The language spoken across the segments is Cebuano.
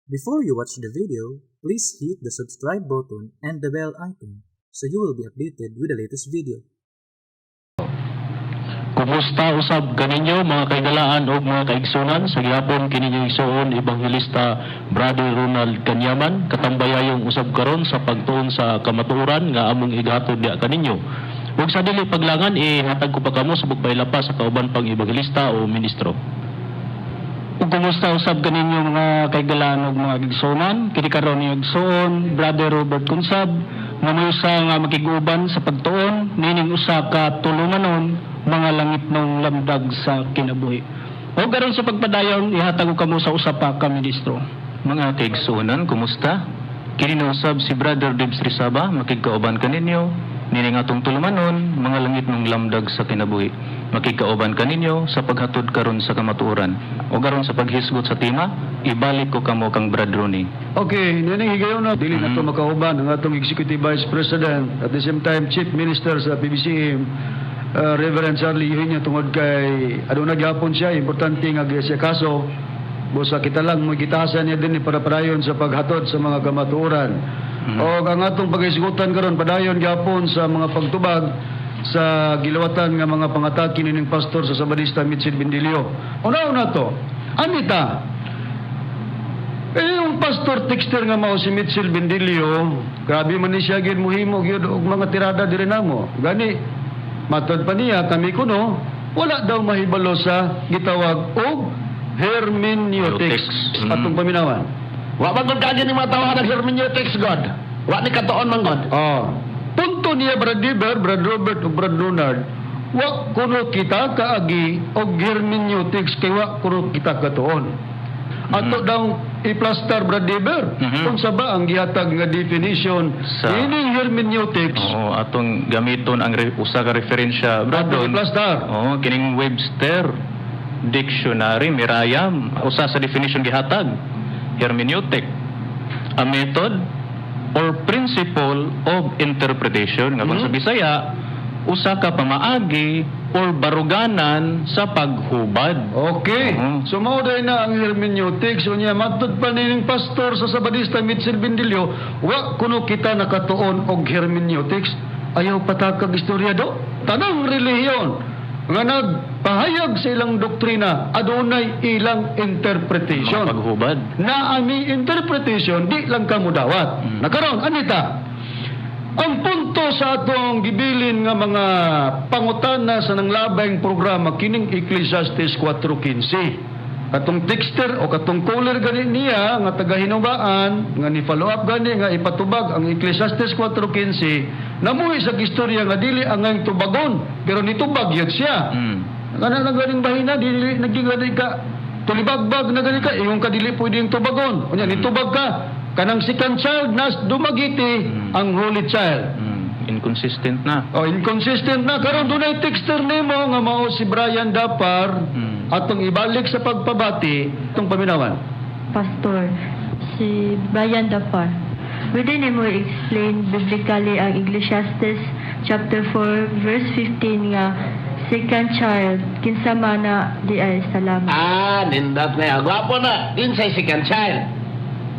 Before you watch the video, please hit the subscribe button and the bell icon so you will be updated with the latest video. Kumusta usab kaninyo, mga kaigalaan ug mga kaigsunan? Sa gihapon kini inyong igsuon, Ebanghelista Brother Ronald Kanyaman, katambayayong usab karon sa pagtuon sa kamatuoran nga among igatod diha kaninyo. Ug sa dili paglangan, ihatag ko pa kamo sa pagpaila pa sa kauban pang ebanghelista o ministro. Ug kumusta usab kaninyo, mga kaigalaan ug mga igsuonan? Kini karon ni igsuon Brother Robert Kunsab nga may usa nga makig-uban sa pagtuon nining usa ka tulumanon, Mga Langitnong Lamdag sa Kinabuhi. O karon sa pagpadayon, ihatag ko kamo sa usa pa ka ministro. Mga kaigsuonan, kumusta? Kini na usab si Brother Debs Rizaba, makigkauban kaninyo nining atong tulumanon, Mga Langitnong Lamdag sa Kinabuhi. Makigkauban kaninyo sa paghatod karon sa kamatuoran. O karon sa paghisgot sa tema, ibalik ko kamo kang Brad Ronnie. Okay, nining higayon na dili na to makauban ang atong Executive Vice President, at the same time Chief Minister sa PBCM, Reverend Charlie Eugenio, tungod kay aduna gyapon siya importante nga siya kaso, busa kita lang mo gitasan niya dinhi para padayon sa paghatod sa mga kamatuoran. O ang atong paghisgutan karon, padayon gyapon sa mga pagtubag sa gilawatan nga mga pangatake nining pastor sa Sabadista Mitchell Bendilio. Una-una to, anita, eh, yung pastor texter nga mao si Mitchell Bendilio, grabe man ni siya gyud muhimo gyud og mga tirada diri namo. Gani matod pa niya, kami kuno wala daw mahibalo sa gitawag og hermeneutics. Hermeneutics. Atong paminawan. Wa man gud kagi ni mga tawahan ang hermeneutics god. Wa ni katuon man god. Ah. Punto niya, Brad Deber, Brad Robert ug Brad Leonard, wa kuno kita kaagi og hermeneutics kay wa kuno kita katuon. Ato daw i-plaster, Brad Deber. Unsa ba ang gihatag nga definition ining hermeneutics? Oo, atong gamiton ang usa ka referensya, Brad Atong Don. i-plaster. Oo, kining Webster Dictionary Merriam, usa sa definition gihatag, hermeneutic, a method or principle of interpretation, nga kung sa Bisaya, usa ka pamaagi or baruganan sa paghubad. Okay. So mao day na ang hermeneutics. Unya matud pa nining pastor sa Sabadista Mitchell Bendilio, wa kuno kita nakatuon og hermeneutics. Ayaw patakag istorya do. Tanang relihiyon nga nagpahayag sa ilang doktrina, adunay ilang interpretation. Mga paghubad. Na ami interpretation, di lang ka mudawat. Nakaron, anita, ang punto sa atong gibilin nga mga pangutana sa nanglabay programa, kining Ecclesiastes 4:15. Katong texter o katong caller gani niya nga taga Hinubaan nga ni follow up gani nga ipatubag ang Ecclesiastes 4:15, namuhi sa istorya nga dili angay tubagon pero nitubag yun siya. Kana lang ganing bahina, dili naging gani ka tulibagbag na gani ka, ingon ka dili pwedeng tubagon. Unya nitubag ka kanang second child nas Dumaguete ang holy child. Inconsistent na. Oh, inconsistent na. Karon dunay texter nimo nga mao si Brian Dapar, atong ibalik sa pagpabati, atong paminawan. Pastor, si Brian Dapar. Pwede nimo explain biblically ang Ecclesiastes chapter 4 verse 15 nga second child, kinsa man na di ay? Salamat. Ah, nindot na. Gwapo na. Kinsay second child?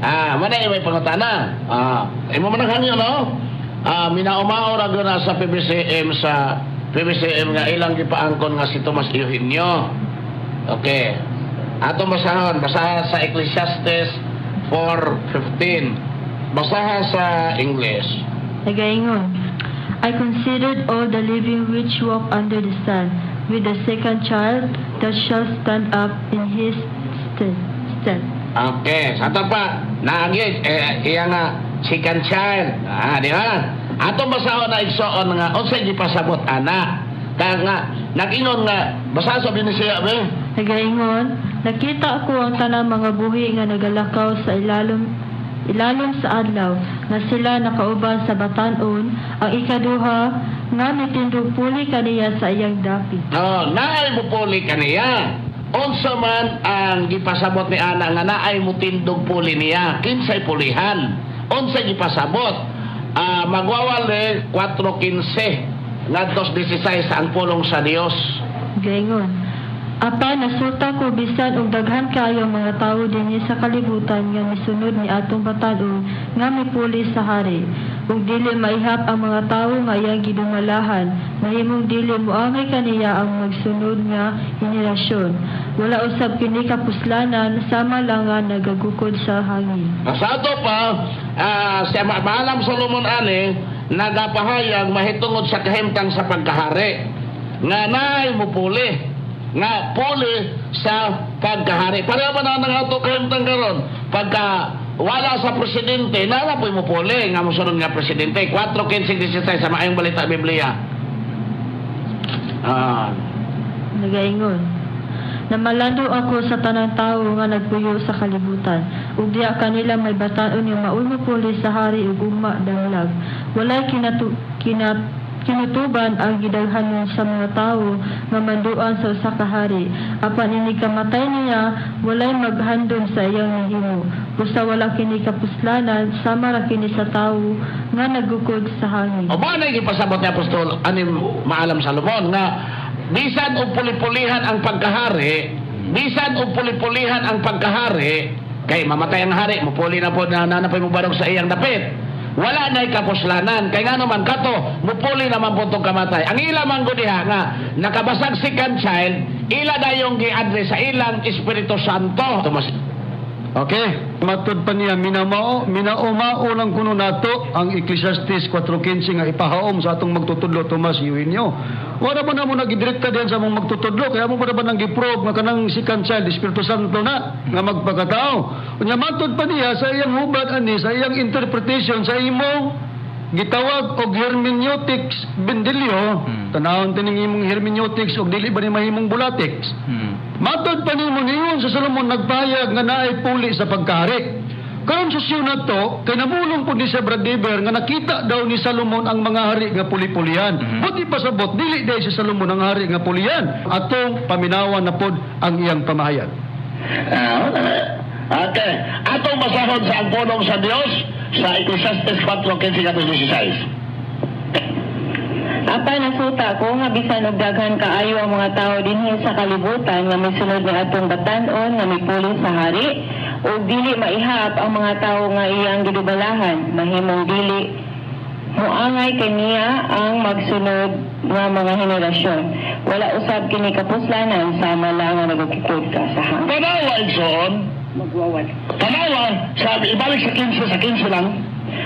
Ah, mana may pangutana. Ah, imo man ang hangyo, no? Ah, minaumao ra gyud na sa PBCM nga ilang gipaangkon nga si Tomas Eugenio. Okay. Ato basahon, basahan sa Ecclesiastes 4:15. Basahan sa English. Nagaingon, "I considered all the living which walk under the sun, with the second child that shall stand up in his stead." Okay, sa ato pa, naagi, eh, iya nga, second child. Ah, di ba? Atong basahon na, igsoon, nga, unsay gipasabot ana? Kaya nga, nag-ingon nga, basa sa Binisaya, be. Nagaingon, "Nakita ko ang tanang mga buhi nga nagalakaw sa ilalom ilalom sa adlaw, nga sila nakauban sa batan-on, ang ikaduha nga mitindog puli kaniya sa iyang dapit." Oh, naay mupuli kaniya. Unsa man ang gipasabot ni ana nga naay mutindog puli niya? Kinsay pulihan? Unsay gipasabot? Ah, magwawali 4:15 ngadto 16 ang pulong sa Dios. Gaingon, Apan nasuta ko bisan og daghan kaayo ang mga tawo dinhi sa kalibutan nga misunod ni atong batan-on nga mipuli sa hari ug dili maihap ang mga tawo nga iyang gidumalahan, mahimong dili moangay kaniya ang magsunod nga henerasyon. Wala usab kini kapuslanan, sama lang nga nagagukod sa hangin. Sa ato pa, si Maalam Solomon ani nagapahayag mahitungod sa kahimtang sa pagkahari nga naay mupuli nga puli sa pagkahari. Pareho ba na ang ato kahimtang karon? Pagka wala sa presidente, nala po'y mupuli nga mosunod nga presidente. 4:15-16 sa Maayong Balita Biblia. Nagaingon: Namalando ako sa tanang tawo nga nagpuyo sa kalibutan, ug diha kanila may batan-on nga maoy mopuli sa hari ug ugma danglag. Walay kinutuban ang gidaghanon sa mga tawo nga manduan sa usa ka hari. Apan inig kamatay niya, walay maghandom sa iyang nahimo. Busa wala kini kapuslanan, sama ra kini sa tawo nga nagukod sa hangin. O ba na ipasabot ni Apostol ani Maalam Salomon nga bisan og puli-pulihan ang pagkahari, bisan og puli-pulihan ang pagkahari, kay mamatay ang hari, mupuli na po na na, na po mubarog sa iyang dapit. Wala na kapuslanan kay nga naman kato mupuli naman po tong kamatay. Ang ila man gud diha nga nakabasag second child, ila dayong gi-address sa ilang Espiritu Santo. Tumas. Okay, matod pa niya minamao, minaumao lang kuno nato ang Ecclesiastes 4:15 nga ipahaom sa atong magtutudlo, Tomas Eugenio. Wala ba namo nagidirekta diyan sa among magtutudlo, kaya mo pa ba nang giprobe nga kanang second child Espiritu Santo na nga magpakatao? Unya matod pa niya sa iyang hubad ani, sa iyang interpretation, sa imong gitawag og hermeneutics, Bendelio, tanawon tining imong hermeneutics og dili ba ni mahimong bulatics. Matod pa nimo niyon sa Solomon nagpahayag nga naay puli sa pagkahari. Karon sa na to, kay namulong po ni sa Brad Dever nga nakita daw ni Salomon ang mga hari nga puli-pulian. Buti pasabot, dili dahil si Salomon ang hari nga pulian. Atong paminawan na pod ang iyang pamahayag. Okay. Atong basahon sa ang pulong sa Dios sa Ecclesiastes 4:15-16. Apan nasuta ko nga bisan og daghan kaayo ang mga tawo dinhi sa kalibutan nga misunod ni atong batan-on nga mipuli sa hari ug dili maihap ang mga tawo nga iyang gidubalahan, mahimong dili moangay kaniya ang magsunod nga mga henerasyon. Wala usab kini kapuslanan, sama lang nga nagukod ka sa hangin. Tanawa, Igsoon. Magwawala. Tanawa, sabi, ibalik sa 15, sa 15 lang.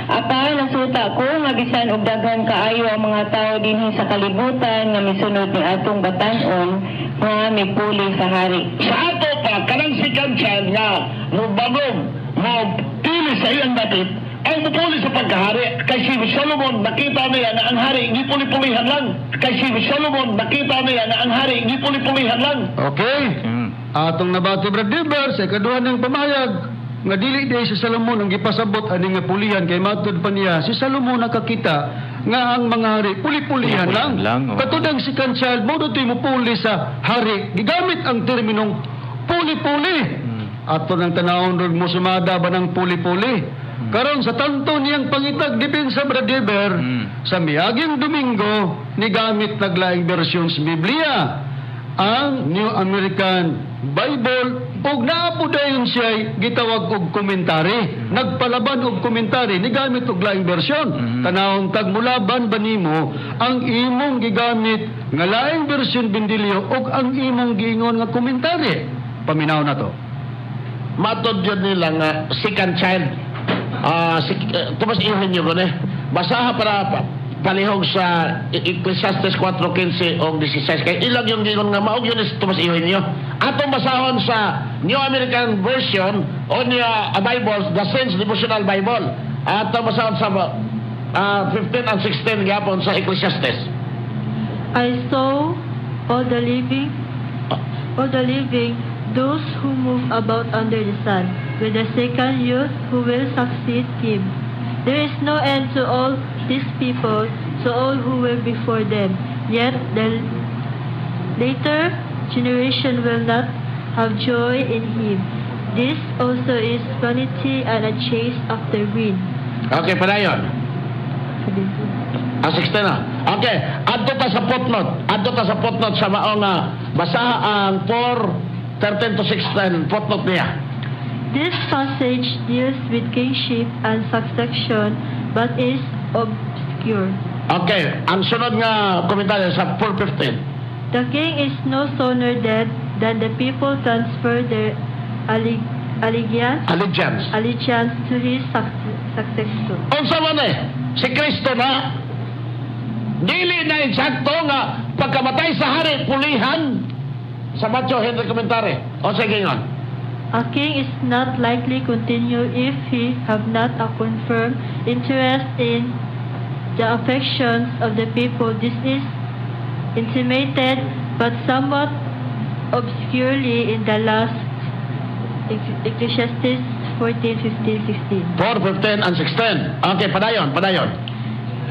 Apan nasuta ko nga bisan og daghan kaayo ang mga tawo dinhi sa kalibutan nga misunod ni atong batan-on nga mipuli sa hari. Sa ato pa, kanang second child nga mubagong, mo pili sa iyang dapit, ang mupuli sa pagkahari. Kay si Solomon, nakita niya na ang hari, gipuli-pulihan lang. Kay si Solomon, nakita niya na ang hari, gipuli-pulihan lang. Okay? Atong nabati, Brad Dever, sa ikaduha ng pamahayag nga dili diay si Salomon ang gipasabot ani nga pulihan, kay matud pa niya si Salomon nakakita nga ang mga hari puli-pulihan lang. Lang, oo. Katong second child mo dito'y mupuli sa hari. Gigamit ang terminong puli-puli. Ato nang tanawon ron mo sumada ba ng puli-puli. Karon sa tanto niyang pangitag depensa, Brad Dever, sa miaging Domingo nigamit naglaing bersyon sa Biblia, ang New American Bible, ug naa po dayon siya gitawag og komentary. Nagpalaban og komentary, nigamit og laing bersyon. Tanawon tag mulaban ba nimo ang imong gigamit nga laing bersyon, Bindilyo, ug ang imong giingon nga komentary? Paminaw na to. Matod yun nila nga second child. Si, Tomas Eugenio ko eh. Basaha para palihog sa Ecclesiastes 4:15 o 16. Kay ilag yung gingon nga maog yun is Tomas Eugenio. Atong basahon sa New American Version o niya a Bible, the Saints Devotional Bible. Atong basahon sa 15 and 16 gyapon sa Ecclesiastes. I saw all the living, those who move about under the sun, with the second youth who will succeed him. There is no end to all these people, to all who were before them. Yet the later generation will not have joy in him. This also is vanity and a chase after wind. Okay, padayon. 17. Ang 16 na. Okay, adto ta sa footnote. Adto ta sa footnote sa mao nga Basa ang 4, 13 to 16, footnote niya. This passage deals with kingship and succession but is obscure. Okay, ang sunod nga komentaryo sa 4:15. The king is no sooner dead than the people transfer their allegiance, Allegiance. Allegiance to his successor. Unsa man eh, si Kristo na dili na eksakto nga pagkamatay sa hari pulihan sa Matthew Henry commentary. Unsa gingon? A king is not likely continue if he have not a confirmed interest in the affections of the people. This is intimated, but somewhat obscurely, in the last Ecclesiastes 14, 15, 16. 4, 15 and 16. Okay, padayon, padayon.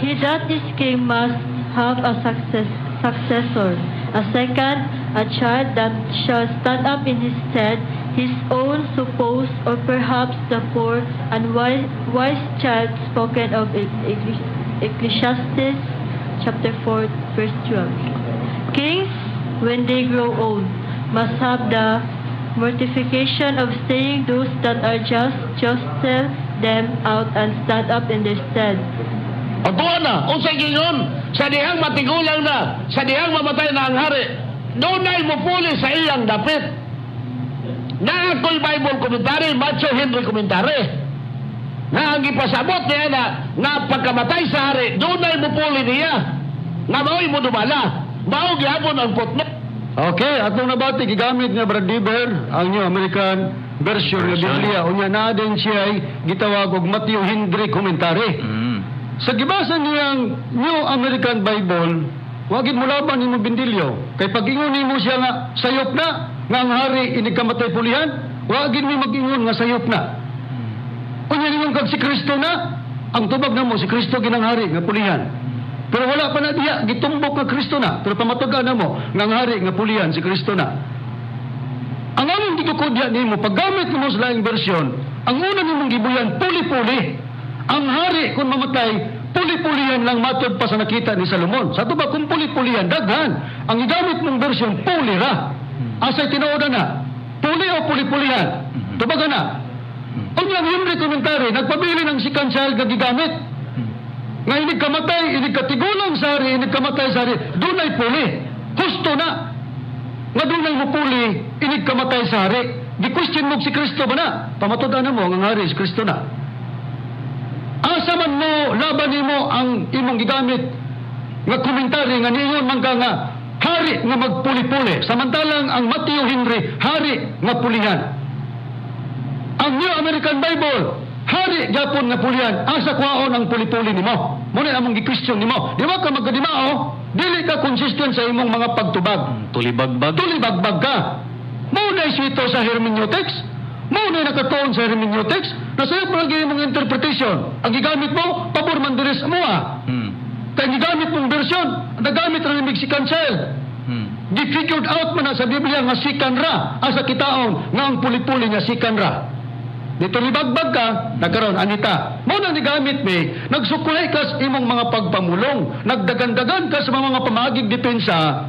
He that is king must have a successor, a second, a child that shall stand up in his stead, his own suppose, or perhaps the poor and wise child spoken of in Ecclesiastes chapter 4, verse 12. Kings, when they grow old, must have the mortification of seeing those that are just jostle them out and stand up in their stead. O tuwa na, unsay gingon? Sa dihang matigulang na, sa dihang mamatay na ang hari, dunay mupuli sa iyang dapit. Na ako'y Bible commentary, Matthew Henry commentary. Na ang gipasabot niya na, nga pagkamatay sa hari, dunay mupuli niya. Nga mao'y mudumala. Mao gihapon ang footnote. Okay, atong nabati gigamit nga Brad Dever ang New American Version nga Version. Biblia. Unya naa din siya ay gitawag og Matthew Henry commentary. Sa gibasa niyang New American Bible, wagid mo laban nimo, Bindilyo. Kay pag-ingon nimo siya nga sayop na nga ang hari inig kamatay pulihan, wagid mi mag-ingon nga sayop na. Unya ningon kag si Kristo na, ang tubag namo si Kristo ginang hari nga pulihan. Pero wala pa na diya gitumbok nga Kristo na, pero pamatud-an namo nga ang hari nga pulihan si Kristo na. Ang among gitukod diya nimo, paggamit nimo sa laing bersyon, ang una nimong gibuyan, puli-puli. Ang hari kung mamatay, puli-pulihan lang matod pa sa nakita ni Salomon. Sa ato ba kung puli-pulihan, daghan. Ang gigamit mong bersyon, puli ra. Asay tinuod na? Puli o puli-pulihan? Tubaga na. Unya ang Henry commentary, nagpabili ng second child nga gigamit. Nga inig kamatay, inig katigulang sa hari, inig kamatay sa hari, dunay puli. Husto na. Nga dunay mupuli, inig kamatay sa hari. Gi-question mo si Kristo ba na? Pamatud-an mo, ang hari si Kristo na. Asa man mo laban nimo ang imong gigamit nga komentary nga niingon man ka nga hari nga magpuli-puli. Samantalang ang Matthew Henry, hari nga pulihan. Ang New American Bible, hari gyapon nga pulihan. Asa kwaon ang puli-puli nimo? Mao na among gi-question nimo. Di ba ka magkadimao? Dili ka consistent sa imong mga pagtubag. Tulibagbag. Tulibagbag ka. Mao na ito sa hermeneutics. Mao na nakatuon sa hermeneutics. Nasayop mo lagi imong interpretation. Ang gigamit mo, pabor man diri sa mua. Kay ang gigamit mong version, nagamit ra ni second child. Gi-figured out man na sa Biblia nga sikan ra, asa kitaon nga ang puli-puli nga sikan ra. Dito libagbag ka, nagkaroon anita. Mao na nigamit mi, nagsukulay ka sa imong mga pagpamulong, nagdagandagan ka sa mga pamaagig depensa,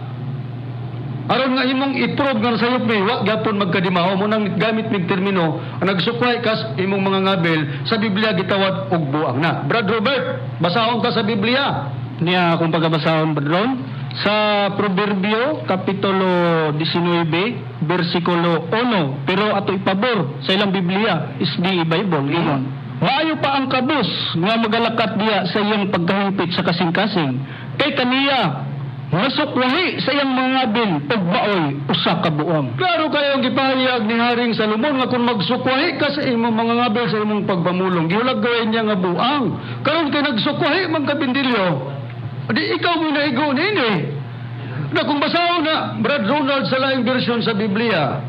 aron nga imong i-prove nga sayop mi, wa gyapon magkadimao. Mao nang gamit mig termino, ang nagsuklay ka sa imong mga ngabil sa Biblia gitawag og buang na. Brad Robert, basahon ka sa Biblia. Niya akong pagabasahon, Brad, sa Proverbio kapitulo 19 bersikulo 1, pero ato ipabor sa ilang Biblia SDA Bible, ingon: "Maayo pa ang kabus nga magalakat diya sa iyang pagkahimpit sa kasing-kasing kay kaniya masukwahi sa iyang mga ngabil pagbaoy usa ka buang." Klaro kayo ang gipahayag ni Haring Salomon nga kung magsukwahi ka sa imong mga ngabil sa imong pagpamulong, gihulag gawin niya nga buang. Karon kay nagsukwahi man ka, Bindilyo, di ikaw mo naigo nini. Na kung basahon na, Brad Ronald, sa laing version sa Biblia.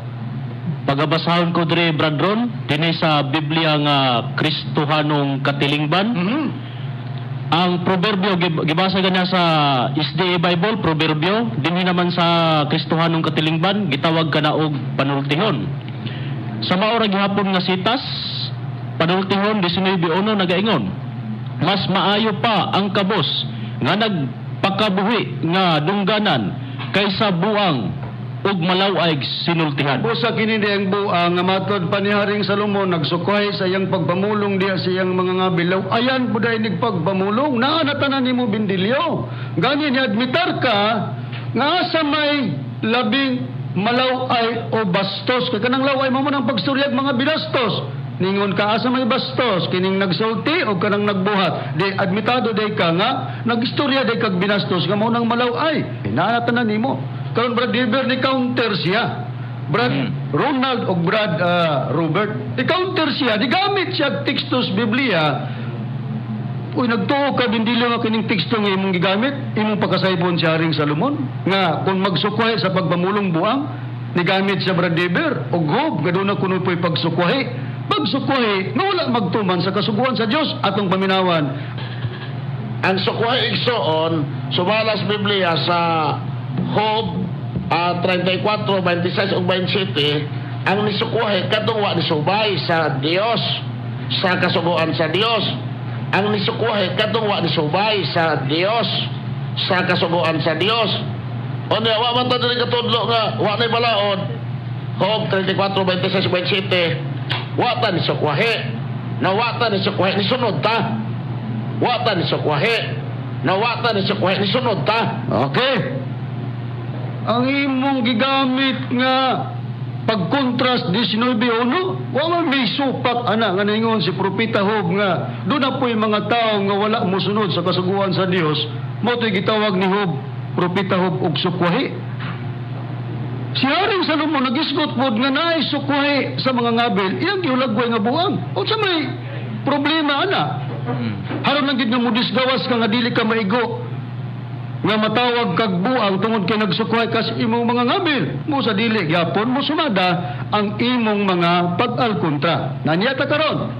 Pagabasahon ko dre, Brad Ron, dinhi sa Biblia nga Kristohanong Katilingban. Ang Proverbio gibasa ganya sa SDA Bible, Proverbio, dinhi naman sa Kristohanong Katilingban gitawag kana og panultihon. Sa mao ra gihapon nga sitas, Panultihon 19:1 nagaingon: "Mas maayo pa ang kabos nga nagpakabuhi nga dungganan kaysa buang ug malaw-ay sinultihan. Busa kini di ang buang nga matod pa ni Haring Salomon nagsukway sa iyang pagpamulong diya sa iyang mga ngabilaw. Ayan po dahil nagpagpamulong. Naa na tanan nimo, Bindilyo. Gani ni admitar ka nga sa may labing malaw-ay o bastos. Kay kanang laway mo mo ng pagsuryag mga binastos. Ningon ka asa may bastos, kining nagsulti o kanang nagbuhat. Di admitado day ka nga nagistorya day kag binastos nga mao nang malaw-ay. Naa na tanan nimo. Karon, Brad Dever, ni counter siya. Brad Ronald o Brad Robert, i-counter siya, digamit siya og tekstos Biblia. Uy, nagtuo ka, Bindilyo, nga kining teksto nga imong gigamit, imong pakasaybon si Haring Salomon, nga kung magsukwahi sa pagpamulong buang, nigamit siya, Brad Dever, og Job, nga doon na kuno po'y pagsukwahi. Pagsukwahi, nga wala magtuman sa kasuguan sa Dios atong paminawan. Ang sukwahi, igsoon, sumala sa Biblia sa Job 34, 26 ug 27, ang nisukwahi kadtong wa nisubay sa Dios, sa kasuguan sa Dios. Ang nisukwahi kadtong wa nisubay sa Dios, sa kasuguan sa Dios. Unya wa man ta diri katudlo nga wa nay balaod. Job 34, 26, 27, wa ta nisukwahi. Na wa ta nisukwahi, nisunod ta. Wa ta nisukwahi. Na wa ta nisukwahi, nisunod ta. Okay. Ang imong gigamit nga pag-contrast 19.1, wa man may supak ana nga ningon si Propeta Job nga doon na po'y mga tao nga wala mosunod sa kasuguan sa Dios, mao to'y gitawag ni Job, Propeta Job, og sukwahi. Si Haring Salomon nagisgot pod nga naay sukwahi sa mga ngabil, iyang gihulagway nga buang. Unsa may problema ana? Haron lang gid nga mudisgawas ka nga dili ka maigo nga matawag kag buang tungod kay nagsukway kas imong mga ngabil mo sa dili gyapon mo sumada ang imong mga pag-alkontra. Nanya ta karon,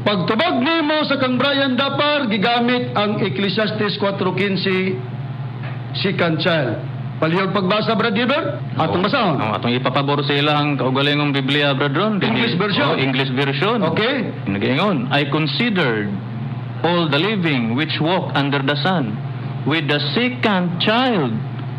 pagtubag nimo sa kang Brian Dapar, gigamit ang Ecclesiastes 4:15, second child. Palihog pagbasa, Brad Giver, atong basahon. Ang atong ipapabor sa ilang kaugalingong Biblia, Brad Ron. English version. Oh, English version. Okay. Nagaingon, "I considered all the living which walk under the sun, with the second child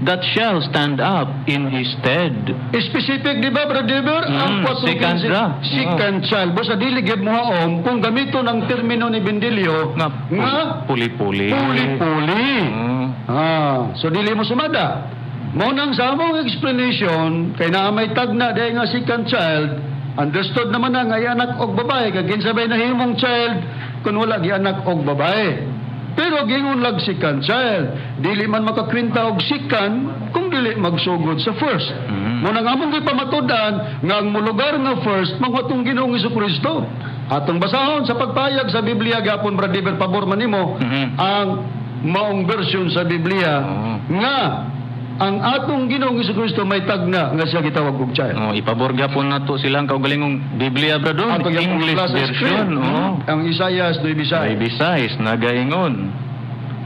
that shall stand up in his stead." Specific, di ba, Brad Giver? Ang 4:15, second ra. Second child. Basta dili gyud mo haom kung gamito ng termino ni Bendilio Nga, nga puli-puli. puli-puli. Ah, so dili mo sumada. Mao nang sa among explanation kay naa may tagna dahil nga second child, understood naman na nga anak og babae kag kinsa bay nahimong child kung wala gi anak og babae? Pero gingon lag second child, dili man makakwenta og second kung dili magsugod sa first. Mao nang among gipamatud-an nga ang molugar nga first mao atong Ginoong Kristo. Atong basahon sa pagpayag sa Biblia gapon, Brad Dever, pabor man nimo ang maong version sa Biblia nga ang atong Ginoong Kristo may tagna nga siya gitawag og child. Oh, ipabor gyapon nato silang kaugalingong Biblia, Brad Ron. Ato gyapon English klase version. screen. Oh. Ang Isaias 9:6. May nagaingon,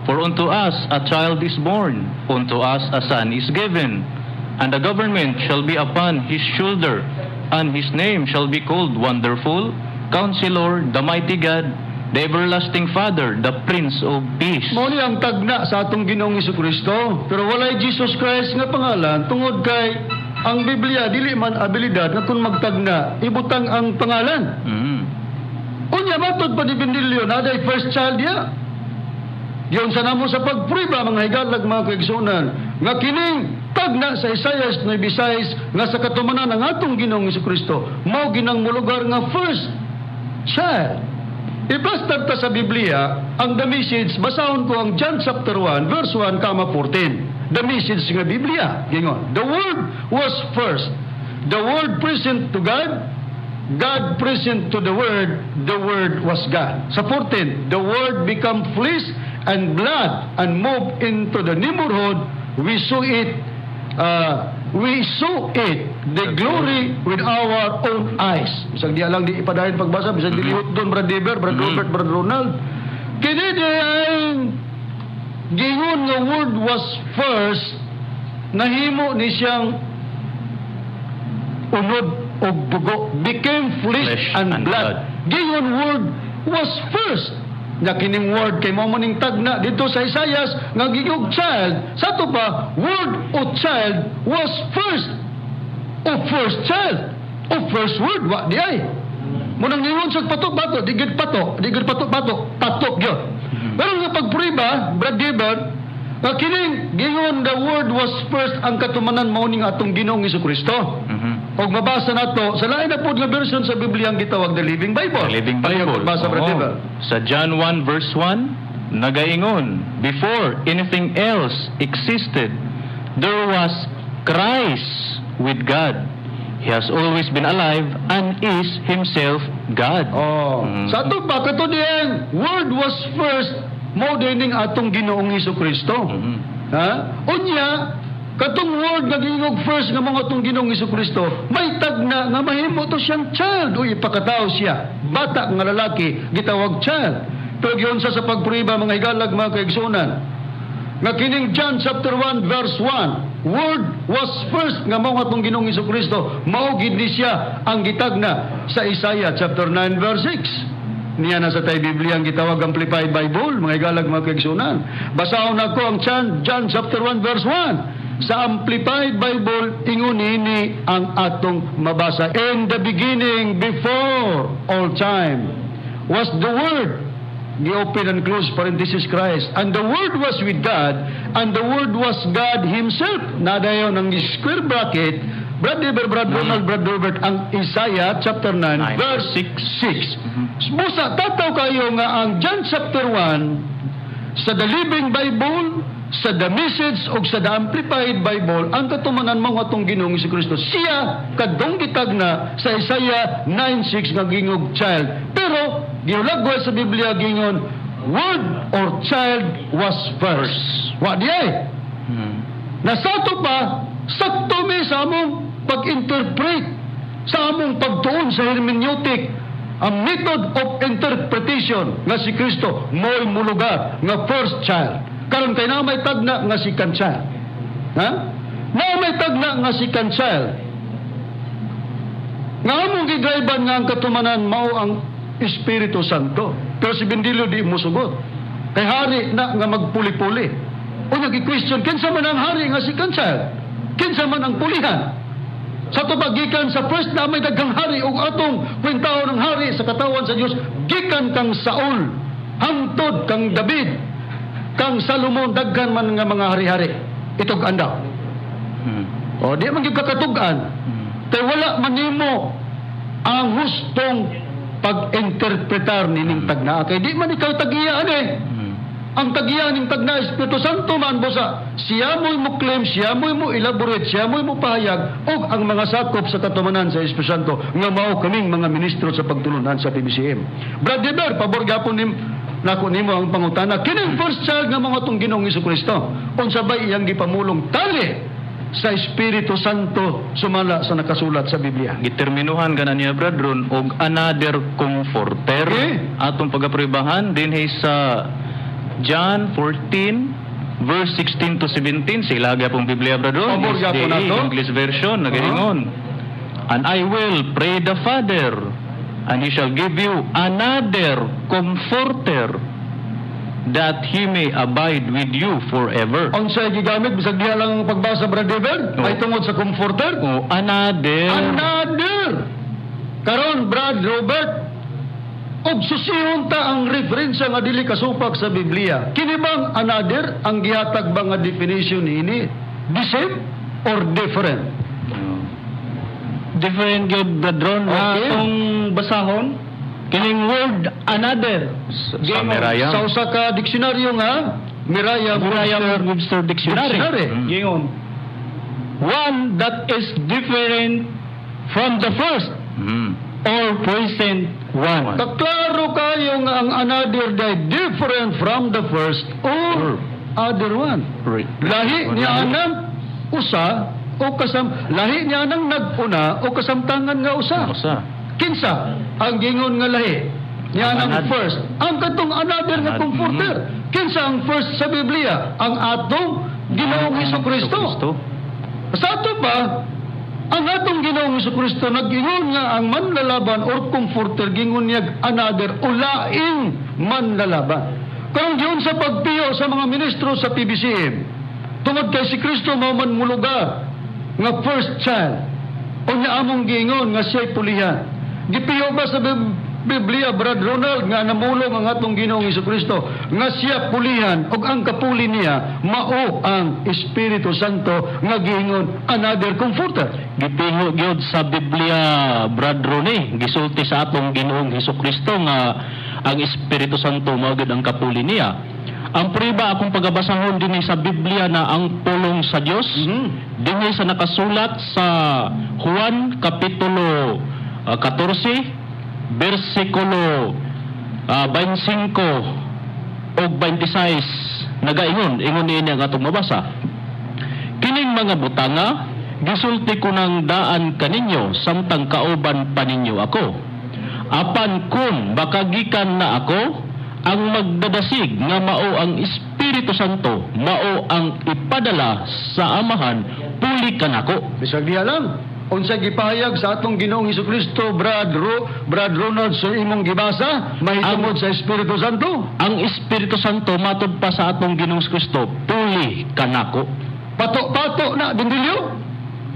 "For unto us a child is born, unto us a son is given, and the government shall be upon his shoulder, and his name shall be called Wonderful, Counselor, the Mighty God, the Everlasting Father, the Prince of Peace." Mao ni ang tagna sa atong Ginoong Kristo. Pero walay Jesus Christ nga pangalan tungod kay ang Biblia dili man abilidad nga kung magtagna ibutang ang pangalan. Unya matod pa ni Bendilio na day first child niya. Diyon sa namo sa pagprueba, mga higalag, mga kaigsunan, nga kining tagna sa Isaias 9:6 nga sa katumanan ng atong Ginoong Kristo mao ginang molugar nga first child. Ibastag ta sa Biblia ang The Message, basahon ko ang John chapter 1 verse 1 comma 14. The Message nga Biblia, gingon, "The Word was first. The Word present to God, God present to the Word, the Word was God." Sa 14, "The Word become flesh and blood and moved into the neighborhood. We saw it, the glory with our own eyes." Bisag di lang di ipadayon pagbasa, bisag di lihot doon, Brad Deber, Brad Robert, Brad Ronald. Kini di ang gingon nga Word was first, nahimo ni siyang unod og dugo, became flesh, Flesh and and blood. Blood. Gingon Word was first. Nya kining word kay mao maning tagna dito sa Isaias nga giingog child. Sa ato pa, word o child was first o first child o first word, wa di ay. Munang ningon sa pato bato, di gid pato, di gid pato bato, pato gyud. Pero nga pagprueba, Brad Gilbert, nga kining gingon the word was first, ang katumanan mao ning atong Ginoong Kristo. Og mabasa nato sa lain na pod nga version sa Biblia ang gitawag the Living Bible. The Living Bible. Basa, Brad Oo. Gilbert. Sa John 1 verse 1, nagaingon, "Before anything else existed, there was Christ with God. He has always been alive and is himself God." Oh. Sa ato pa, kato diyan, word was first mao dining atong Ginoong Kristo. Ha? Unya, katong word nga giingog first nga mga atong Ginoong Kristo, may tagna nga mahimo to siyang child o ipakatao siya. Bata nga lalaki gitawag child. Pero giunsa sa pagprueba, mga higalag, mga kaigsunan, nga kining John chapter 1 verse 1, word was first nga mao atong Ginoong Kristo, mao gid ni siya ang gitagna sa Isaiah chapter 9 verse 6. Niya na sa tay Biblia ang gitawag Amplified Bible, mga higalag, mga kaigsunan. Basahon nako ang John chapter 1 verse 1 sa Amplified Bible. Ingon ini ang atong mabasa: "In the beginning, before all time, was the Word," the open and close parenthesis, Christ. "And the Word was with God, and the Word was God Himself." Nadayon ang square bracket, Brad Dever, Brad Ronald, Brad Robert, ang Isaiah chapter 9, 9, verse 6. Busa, tataw kayo nga ang John chapter 1, sa the Living Bible, sa the Message o sa the Amplified Bible, ang katumanan mo atong Ginoong Kristo. Siya kadtong gitagna sa Isaiah 9:6 nga gingog child. Pero giulagway sa Biblia gingon word or child was first. Wa di ay. Nasato pa, sakto mi sa among pag-interpret, sa among pagtuon sa hermeneutic, ang method of interpretation nga si Kristo mo'y mulugar nga first child. Karon kay na may tagna nga second child. Ha? Na may tagna nga second child. Nga among gidriban nga ang katumanan mao ang Espiritu Santo. Pero si Bendilio di musugot. Kay hari na nga magpuli-puli. Unya gi-question, kinsa man ang hari nga second child? Kinsa man ang pulihan? Sa ato pa, gikan sa first na may daghang hari ug atong kwentahon ng hari sa katawan sa Dios gikan kang Saul hangtod kang David, kang Salomon, daghan man nga mga hari-hari. Itug-an daw. O di man gyud kakatug-an. Kay wala man nimo ang hustong pag-interpretar nining tagna. Kay di man ikaw tag-iya ani. Ang tag-iya ning tagna Espiritu Santo man, busa siya mo'y mo claim, siya mo'y mo elaborate, siya mo'y mo pahayag og ang mga sakop sa katumanan sa Espiritu Santo nga mao kaming mga ministro sa pagtulunan sa PBCM. Brad Deber, pabor gyapon nim nako nimo ang pangutana. Kining first child nga mga atong Ginoong Kristo, unsa bay iyang gipamulong tali sa Espiritu Santo sumala sa nakasulat sa Biblia? Giterminuhan gana niya, Brad Ron, og another comforter. Atong pagaprebahan dinhi sa John 14 verse 16 to 17 sila gyapong Biblia, Brad Ron. Pabor gyapon SDA, nato. English version, nagaingon, "And I will pray the Father, and he shall give you another comforter, that he may abide with you forever." Unsay gigamit bisag diha lang ang pagbasa, Brad Deber? Oo. Ay tungod sa comforter? Oh, another. Another. Karon, Brad Robert, og susihon ta ang referensya nga dili kasupak sa Biblia. Kini bang another ang gihatag ba nga definition niini? The same or different? Different gyud, Brad Ron. Atong basahon kining word another. Sa Merayam. Sa usa ka diksyonaryo nga Merriam Merriam-Webster Dictionary. Dictionary. Gingon, one that is different from the first or present one. Kaklaro kayo nga ang another day different from the first or other one. Lahi niya anang usa o kasam lahi niya anang nag-una o kasamtangan nga usa. Usa. Kinsa ang gingon nga lahi niya anang first? Ang katong another nga comforter. Kinsa ang first sa Biblia? Ang atong Ginoong Hesus Kristo. Sa ato ba Ang atong Ginoong Kristo nag-ingon nga ang manlalaban or comforter, gingon niya another o laing manlalaban. Karong diyon sa pagpiyo sa mga ministro sa PBCM, tungod kay si Kristo mao man mulugar nga first child, unya among giingon nga siya'y pulihan. Gipiyo ba sa Biblia, Brad Ronald, nga namulong ang atong Ginoong Kristo nga siya pulihan ug ang kapuli niya mao ang Espiritu Santo nga giingon another comforter? Gipiho gyud sa Biblia, Brad Ronnie, gisulti sa atong Ginoong Hesukristo nga ang Espiritu Santo mao gyud ang kapuli niya. Ang prueba akong pagabasahon dinhi sa Biblia na ang pulong sa Dios, dinhi sa nakasulat sa Juan kapitulo 14 bersikulo 25 ug 26, nagaingon, ingon niini ang atong mabasa: "Kining mga butanga gisulti ko ng daan kaninyo samtang kauban pa ninyo ako. Apan kung makagikan na ako, ang magdadasig nga mao ang Espiritu Santo, mao ang ipadala sa Amahan puli kanako." Bisag diha lang. Unsa gipahayag sa atong Ginoong Hesukristo, Brad Ronald, sa imong gibasa mahitungod sa Espiritu Santo? Ang Espiritu Santo, matod pa sa atong Ginoong Kristo, puli kanako. Pato-pato na Bindilyo.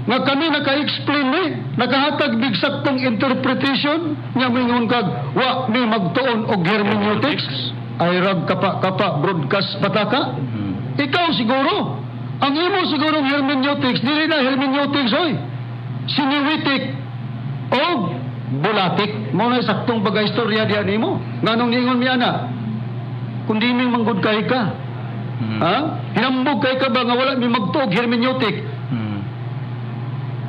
Nga kami naka-explain ni, nakahatag mig saktong interpretation nga moingon kag wa mi magtuon og hermeneutics. Ay rag kapa-kapa broadcast pataka. Ikaw siguro, ang imo siguro hermeneutics, dili na hermeneutics, oy. Siniwitik o bulatik. Mao na saktong pagka-istorya diyan nimo. Nganong ningon mi ana? Kundi ming manggod kay ka. Ha? Hinambog kay ka ba nga wala mi magtuog hermeneutic?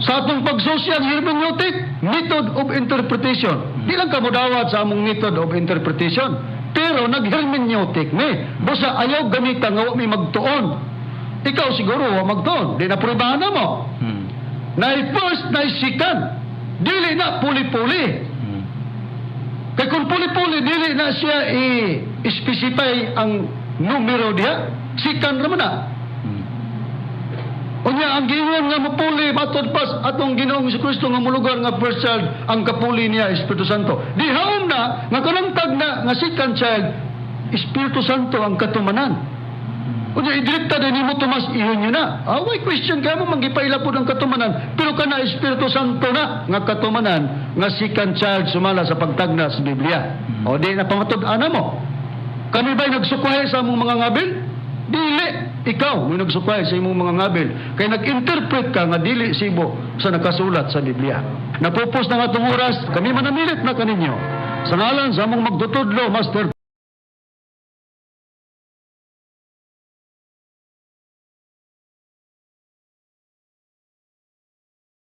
Sa atong pagsusi ang hermeneutic, method of interpretation. Di lang ka modawat sa among method of interpretation. Pero nag-hermeneutic mi. Busa ayaw gamita nga wa mi magtuon. Ikaw siguro wa magtuon. Di na prubahan na mo. Naay first, naay second. Dili na puli-puli. Kay kung puli-puli, dili na siya i-specify ang numero diha. Second naman na. Unya ang giingon nga mapuli matod pas atong Ginoong Kristo nga mulugar nga first child, ang kapuli niya Espiritu Santo. Di haom na nga kanang tagna nga second child, Espiritu Santo ang katumanan. Unya idrekta din nimo, Tomas, ihon nyo na. Ah, why question kaya mo manggipaila pod ang katumanan, pero kana Espiritu Santo na nga katumanan nga second child sumala sa pagtagna sa Biblia. O di na pamatud-an mo. Kami ba'y nagsukway sa among mga ngabil? Dili. Ikaw may nagsukway sa imong mga ngabil. Kay nag-interpret ka nga dili sibo sa nakasulat sa Biblia. Napupos na nga itong oras, kami manamilit na kaninyo. Sa ngalan sa among magtutudlo, Master